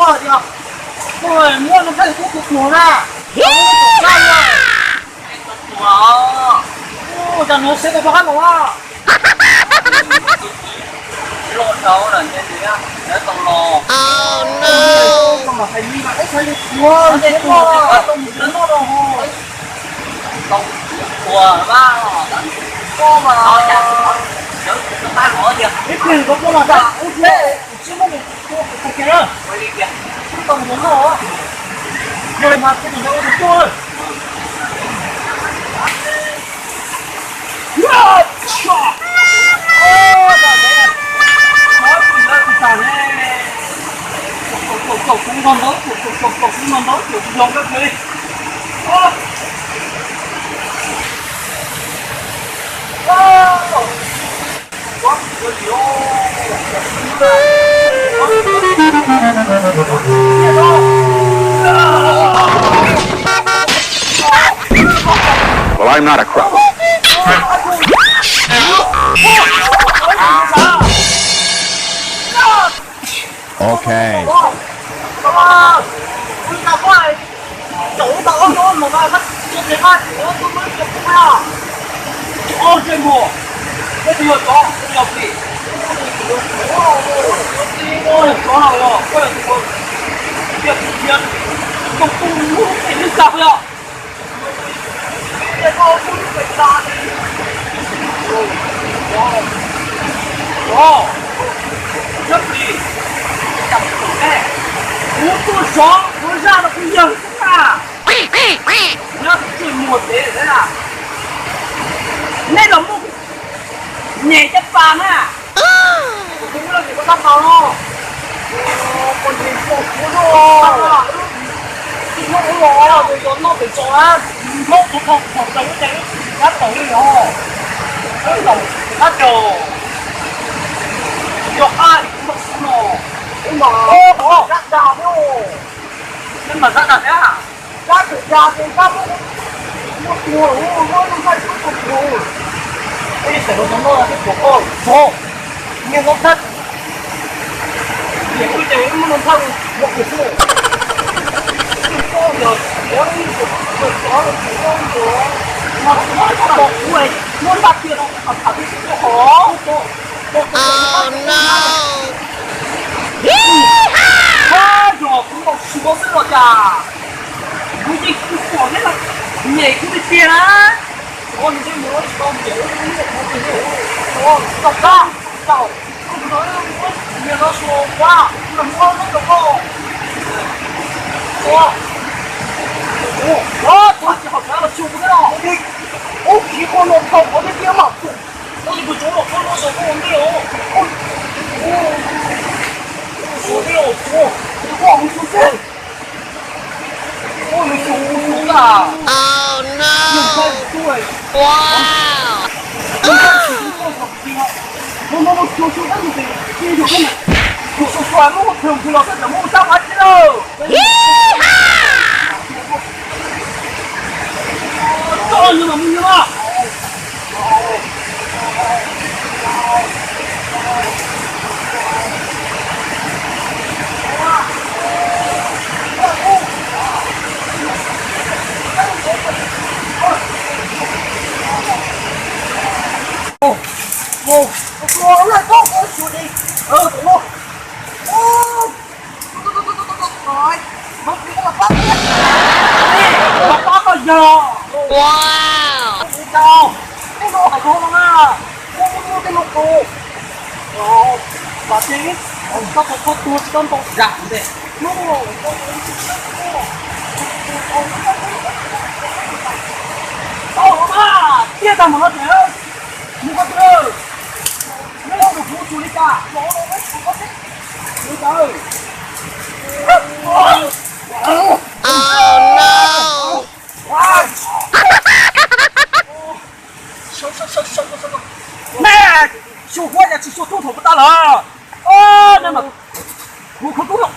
Muaj no thaij kuv tus tuag na. Tus tuag. Ua cas nws siab tau rov qab los a? Los dhau lawm ntshe nws tau los. Tus tuag mas hais li mas ib sab yuav tuag, nws tuag tsis tau mus noj los. Tau ua mas, koj mas, ib pliag nws tau tuaj los tas, ib pliag kuv tsis muab nws tua kuv kiag na. Tsis tau mus noj, yog li mas kuv tus ntawd ua tus tuaj. Caum kuv ntaub, caum kuv ntaub, caum kuv ntaub, caum kuv zoo kawg li. Well, I'm not a crook. Okay. Kuv tuaj zov kuv zaj no kuv yawg xwb na. Nyob twj muag pem lawm na. Nej los muaj nyem caj pas na. Kuv twb los ces koj tab tau no. Koj nyem muag kuv no. Tsis muaj ua los yog noj pem tso na. Mob tus thau thaum ntawd ua cas wb tsis kab taus li os. Wb laus kab caug. Yog qab kuv los xwb no. Wb mas zab dag thiab. Wb mas zab dag thiab. Zab dag ces zab muab muab tua los muab noj thaj tus tus. Ej, txawm los noj twb pom koj tso. Niag noj thaj. Niam wb ces wb muab noj thaj los kuv xwb. Twb koj yog txiav ib tug txiav txov los txiav ib tug. Mas kuv muab ib txoj los kuv muab ntaj tia rau tham tham twb tsis tau hov. Oh no! Yog kuv ntaus suav xwb los cas? Kuv yeej kuv pom thiab no, nyem kuv tiag tiag na. Ua nws ntsej muag tsis tau nyem, ua nws ntsej muag tsis tau nyem, ua tsis tau kab, tsis tau. Koj tus no ua niag no suav ua, kuv los muab lub rau koj. Ua, ua, ua tsis haum kab los tsuag kuv thiab no. Ub, khiv koj no thaum ua thiab tiag mas. Koj tus tus tsov los koj muab saum koj ua ntej os. Ua ntej os, ua, ua mus xwb xwb. Ua mus xwb xwb na. Wow! Tiag tag mus no ces mus ko tw, neb los kuv tsuas li cas. Oh no! Neb, xyov huab yam tsis xyov tub thaum puas tag lawm. Neb mas, kuv kho tub los.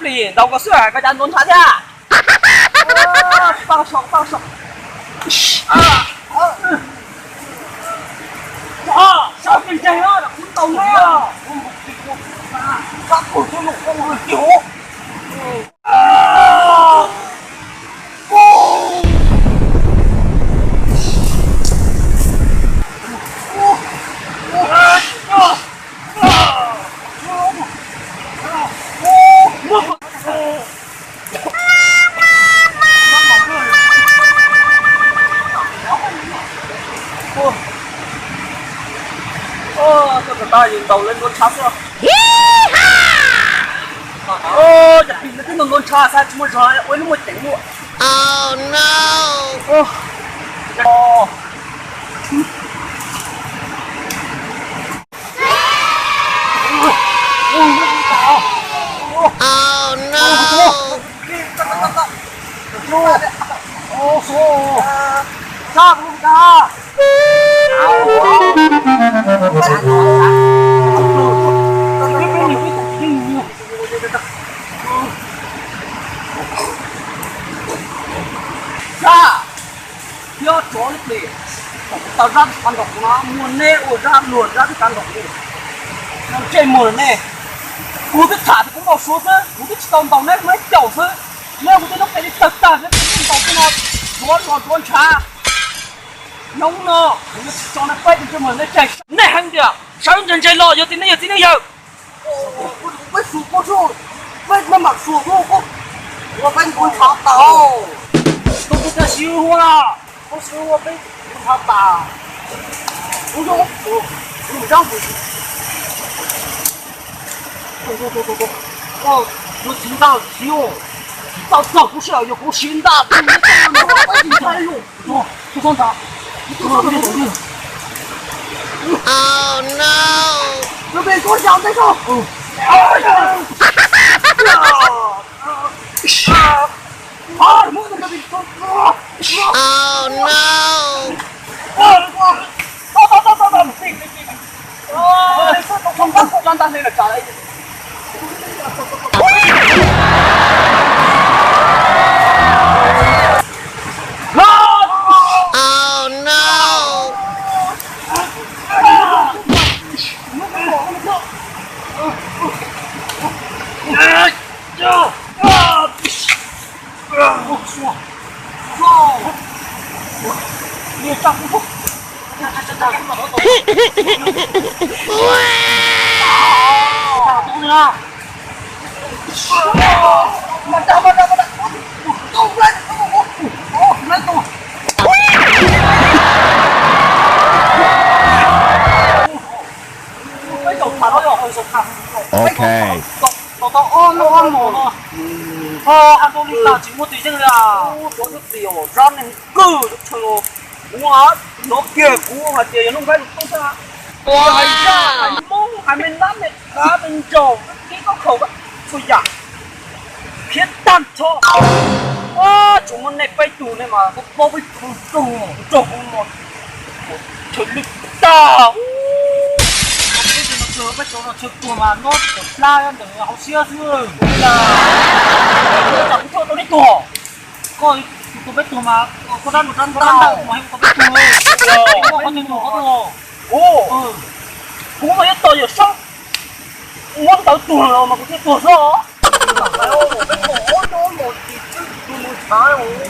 Ntaus koj xwb koj cas ntaus ntshav thiab? Pab saum, pab saum. Sab pes tsawg os, kuv ntaus neb os. Koj tau yus ntaus lawv ntuav ntshav xwb. Cas pim no twb ntuav ntuav ntshav xav tsis muaj zog ua ib lub muaj ceem luaj. Zaj, thiab tsov lub plis, tau zaj twb kav nkaus kuv no, muaj neb ua zaj luag zaj twb kav nkaus kuv. Ntsej muag nej, kuv twb tham tias kuv npau suav xwb, kuv twb tsis tau ntaus neb, kuv neb caum xwb. Neb kuv twb nub qe li tawg tag xwb, kuv twb ntaus xwb no, ntuav zog ntuav ntshav. Nyob no kuv yuav tsis tso neb pab tus ntsej muag neb tseg. Nej heev tiag, sawv ntse ntse los yog tias neb yog txiv neej yawg. Peb mam suav, peb mam suav, ua peb ntuav ntshav tas. Koj twb tsis ua lawm, koj tsis ua peb ntuav ntshav tas. Kuv yuav, kuv yuav, kuv txiv ntag txiv, tsis tau txog kuv sij hawm yog kuv siv ntag. Tus txhob ntag. Tus pem tuav yam ntej tso. Ok. Tau tau ob hnub ob hmos no, ho hais rau li cas tsis muaj tus yeej li. Ub, cov niag plis os, zab neeg kawg tshaj los. Kuv hnov kiag kuv hais tias yog lub nqaij lus tub xwb. Hais zaj hais moob hais me nab me qav me ntsaum kib koj khaum txhua yam khiav tag nrho. Tsuas muaj nej peb tug nej mas paub peb tug raug kuv mas chaw lwj tag. Peb cov no chaw tuag mas nyob tom plab ntawm hauv siab xwb. Kuv thaj tau nej tuag, koj tus peb tuag mas koj dab npau dab ntawd mas koj peb tuag, koj qhov twg tuag qhov twg. Kuv mas yuav tos Yawm Saub muab ntawd tuag los mas kuv thiaj tuag xwb.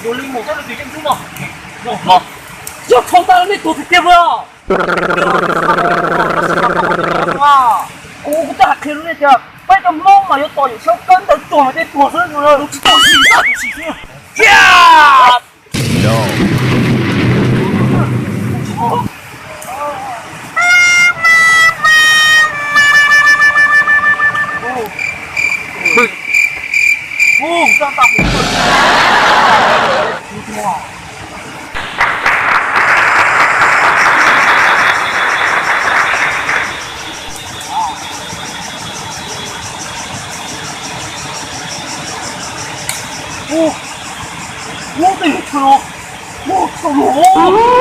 Yog li mus thiab li tus yeej xwb no. Yog txhob ntawd nej tuag tiag tiag. Kuv, kuv twb hais qhia rau nej tias peb cov Hmoob mas yuav tos Yawm Saub kawb ntawd tuag mas thiaj tuag xwb, tsis tuag sim tab sim xwb. Ub, ub, tej chaw no, ub, txaus luag.